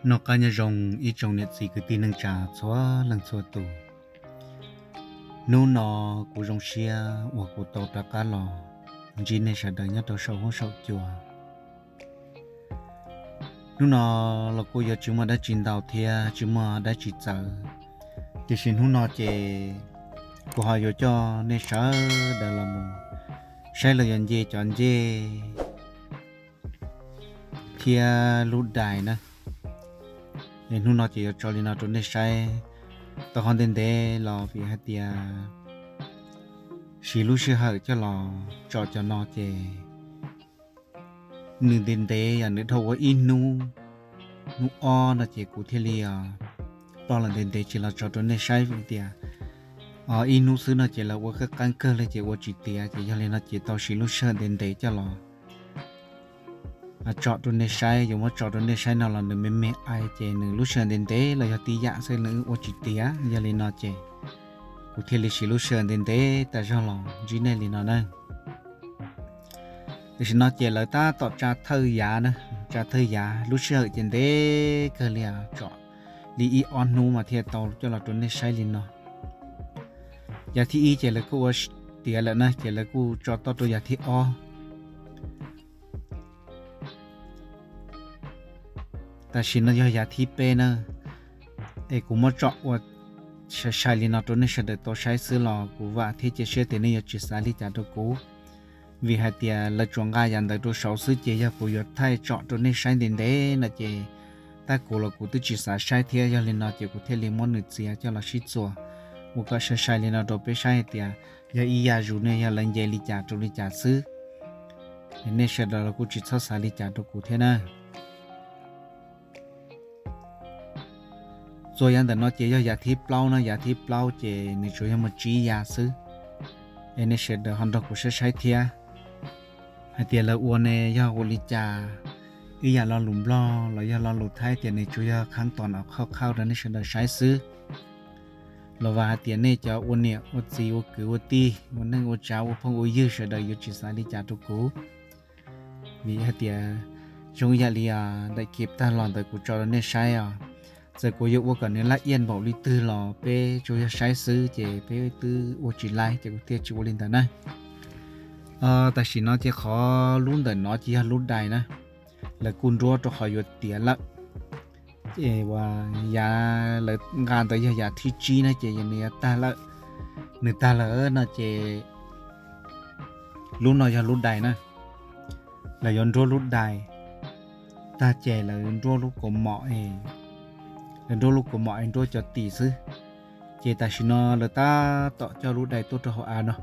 Noj qab nyob zoo ib tsoom niam txiv kwv tij neej tsa txhua leej txhua tus. Hnub no kuv zoo siab uas kuv tau rov qab los ntsib nej sawv daws nyob rau saum huab saum cua. Hnub no los kuj yuav tsis muaj dab tsi ntau thiab tsis muaj dab tsi txawv, tiam sis hnub no ces kuv ho yuav coj nej sawv daws los mus saib los yog nce cov ncej thiab lub dais na. Es hnub no ces yuav tso li no rau nej saib tau ho ntev ntev los vim hais tias siv lub sij hawm coj los tso cov no ces nws ntev ntev yog nws dhau ua ib hnub, hnub ob no ces kuv thiaj li ploj los ntev ntev tsis los tso rau nej saib vim tias ib hnub xwb no ces lawv ua qab qeeb kawg li ces ua tsis tiav ces yog li no ces tau siv lub sij hawm ntev ntev coj los tso rau nej saib. Yuav muab tso rau nej saib no los nws me me ais ces nws lub sij hawm ntev ntev los yog tib yam xwb nws ua tsis tiav. Yog li no ces kuv thiaj li siv lub sij hawm ntev ntev tas zog los ntsib nej li no na. Tam sim no ces lawv tab tom tsa thawj yav na, tsa thawj yav lub sij hawm ces ntev kawg li, tso li ib ob hnub mas thiaj tau coj los rau nej saib li no. Yav thib ib ces lawv kuj ua tiav lawm na ces lawv kuj tso toj rau yav thib ob. Tam sim no yog yav thib peb na, es kuv muab tso ua sai sai li no rau nej sawv daws tau saib xwb los kuv vam thiab cia siab tias nej yuav tsis xav li cas rau kuv, vim hais tias lawv tsuas nqa yav ntawd rau saud xwb ces yog kuv yuav thaij tso rau nej saib ntev ntev no ces tab kuv los kuv twb tsis xav saib thiab. Yog li no ces kuv thiaj li muab nws txiav coj los sib txuas ua kom sai sai li no rau peb saib hais tias yog ib yam zus ne yog lawv nce li cas rau li cas xwb. Nej sawv daws los kuj tsis txhob xav li cas rau kuv thiab na. Txuas yav ntawm no ces yog yav thib plaub no, yav thib plaub ces nws tsuas yog muaj tsib yav xwb. Es nej sawv daws ho nrog kuv saib saib thiab hais tias lawv ua ne yog ua li cas, ib yam lo lus Nplog los yog lo lus Thaib tias nws tsuas yog khab tos av khauj khauj rau nej sawv daws saib xwb. Los vam hais tias nej cov ua niam ua txiv ua kwv ua tij ua neej ua tsav ua phooj ua ywg sawv daws yuav tsis xav li cas rau kuv, vim hais tias zoo ib yam li daim clip tag los ntawd kuv tso rau nej saib os. Txawm kuv yuav ua kom nws laj iaj npaum li twg los peb tsuas yog saib xwb ces peb twb ua tsis laib ces kuv thiaj tsis ua li ntawd na. Tam sim no ces qhov lub ntawm no ces yog lub dais na, lawv kuj nruab rau qhov yuav tiav lawm. Ces uas yav lawv nqa ntawd yog yav thib tsib na ces nws yuav tag lawm. Nws tag lawm no ces lub no yog lub dais na, lawv yuav nruab lub dais tag ces lawv nruab lub kaus mom, lawv nruab lub kaus mom es nruab cov tim xwb. Ces tam sim no lawv tab tom coj lub dais tuaj rau hauv av no.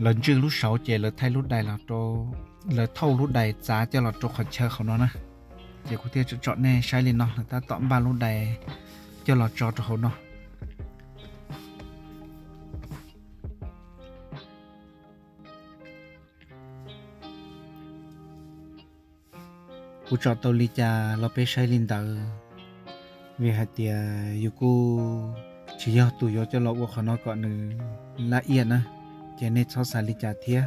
Lawv ntswj lub saud ces lawv thaij lub dais los rau, lawv thauj lub dais txav coj los rau qhov chaw qhov no na. Ces kuv thiaj tsom nej saib li no, lawv tab tom npaj lub dais coj los tso rau hauv no. Kuv tsom tau li cas los peb saib li ntawd, vim hais tias yus kuj tsis yog tus yuav coj los ua qhov no kom nws laj iaj na, ces nej txhob xav li cas thiab.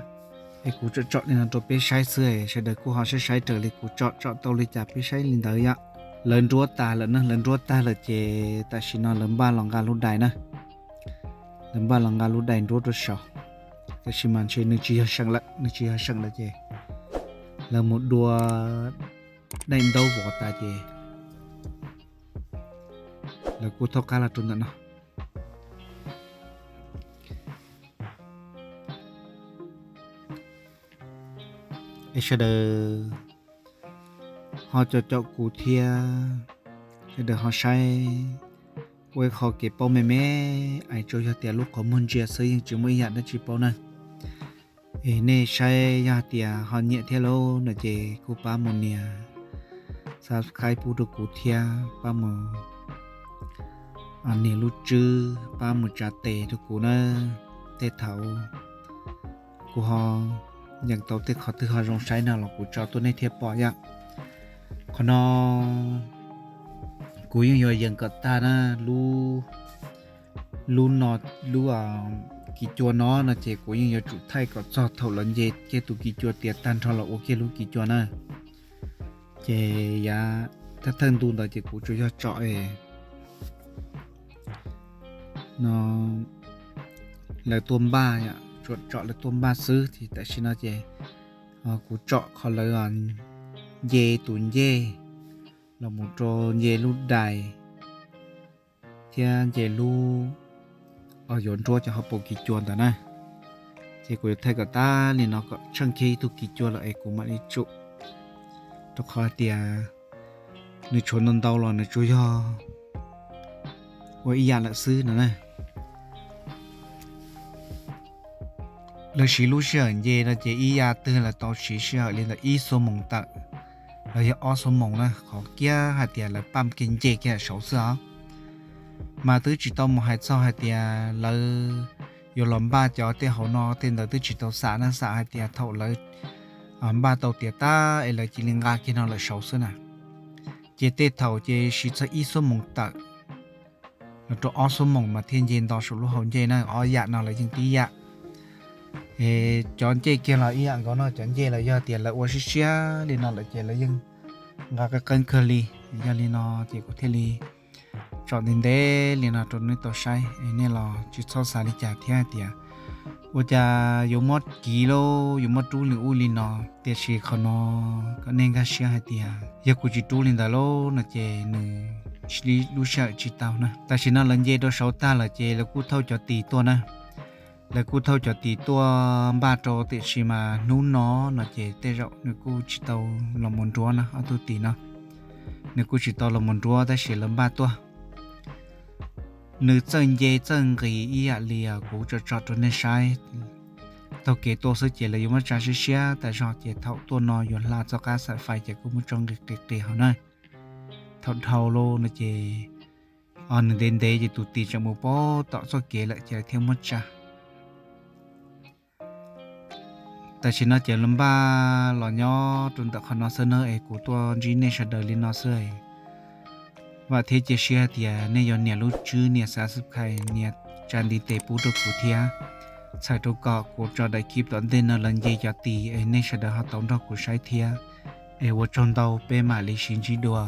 Es kuv tsom tsom li no rau peb saib xwb, sawv daws kuj ho saib saib raws li kuv tsom tsom tau li cas peb saib li ntawd yom. Lawv nruab tas lawm na, lawv nruab tag lawm ces tam sim no lawv npaj los nqa lub dais na. Lawv npaj los nqa lub dais nruab rau saud, tab sis mas ntshe nws tsis yog seem lawm, nws tsis yog seem lawm ces lawv mus dua daim ntaub vov tas ces lawv kuj thaub qab los rau ntawm no. Es sawv daws ho caum caum kuv thiab, sawv daws ho saib ua ib qho kev paub me me, es tsuas yog tias lub qhov muag ntsia xwb yeej tsis muaj ib yam dab tsi paub na. Es nej saib yog hais tias ho nyiam thiab lauj no ces kuj pab mus nias subscribe pub rau kuv thiab pab mus nias lub tswb pab mus tsa tes rau kuv na. Tej thaum kuv ho yees tau tej qhov twg ho zoo saib no los kuv tso tuaj nej thiaj pom yom. Qhov no kuv yeej yuav yees kom tag na, lub lub no, lub kis cua no no ces kuv yeej yuav tsum thaij kom txog thaum los nce kiag tus kis cua tiav tag nrho los ua kiag lub kis cua na. Ces yav thawj thawj ntu ntawd ces kuv tsuas yog tsom no lawv tuaj npaj, tsuas tsom lawv tuaj npaj xwb. Ces tam sim no ces kuv tsom qhov lawv nce tus ncej los mus rau nce lub dais thiab nce lub, yuav nruab cov hauv paus kis cua ntawd na. Ces kuv yuav thaij kom tag li no kom tsheej kiag ib tug kis cua los es kuv mam li tsum, rau qhov tias nws tshuav ntau ntau los nws tsuas yog ua ib yam lawm xwb no na. Lawv siv lub sij hawm nce no ces ib yav twg lawv tau siv sij hawm li ntawm ib xuab moos tawm los yog ob xuab moos na, qhov kiag hais tias lawv paj kiag nce kiag saud xwb os. Mas twb tsis tau mus hais txog hais tias lawv yuav los npaj cov tej hauv no tej ntawd twb tsis tau xam na, xam hais tias thaum lawv npaj tau tiav tag es lawv cia li nqa kiag no lawm saud xwb na. Ces tej thaum ces siv txog ib xuab moos tawm los rau ob xuab moos mas thiaj nce nto saum lub hauv ncej na. Ob yam no lawv yeej tib yam. Es cov ncej kiag los ib yam nkaus no, cov ncej los yog tias lawv ua siab siab li no lawm ces lawv yeej nqa qeeb qeeb kawg li. Yog li no ces kuv thiaj li tsom ntev ntev li no rau nej tau saib es nej los tsis txhob xav li cas thiab hais tias ua cas yuav muab kiv lauj, yuav muab rub li ub li no. Tiam sis qhov no kom nej nkag siab hais tias yog kuv tsis rub li ntawd lauj no ces nws lub sij hawm tsis tau na. Tam sim no lawv nce rau saud tag lawm ces lawv kuj thauj cov tis tuaj na. Lawv kuj thauj cov tis tuaj npaj rau, tiam sis mas hnub no no ces tej zaum nws kuj tsis tau los mus nruab na, ob tug tis no nws kuj tsis tau los mus nruab tab sis lawv npaj tuaj. Nws txawj nce txawj nqis ib yam li kuv tsom tsom rau nej saib. Taug kev tuaj xwb ces lawv yuav muab tsa siab siab tas zog ces thaum tuaj no yuav hla txoj qab xaim fais ces kuj muab tso nqis qis qis hauv na. Thaum dhau los no ces nws ntev ntev ces tus tis tseem mus pab tom txoj kev lawm ces lawv thiaj muab tsa. Tam sim no ces lawv npaj los nyob rau ntawm qhov no xwb na es kuv tuaj ntsib nej sawv daws li no xwb. Vam thiab cia siab hais tias nej yuav nias lub tswb, nias subscribe, nias tsa ntiv tes pub rau kuv thiab, txhawm rau kom kuv tso daim clip tom ntej no los nce cov tis es nej sawv daws ho tau nrog kuv saib thiab. Es ua tsaug ntau, peb mam li sib ntsib dua.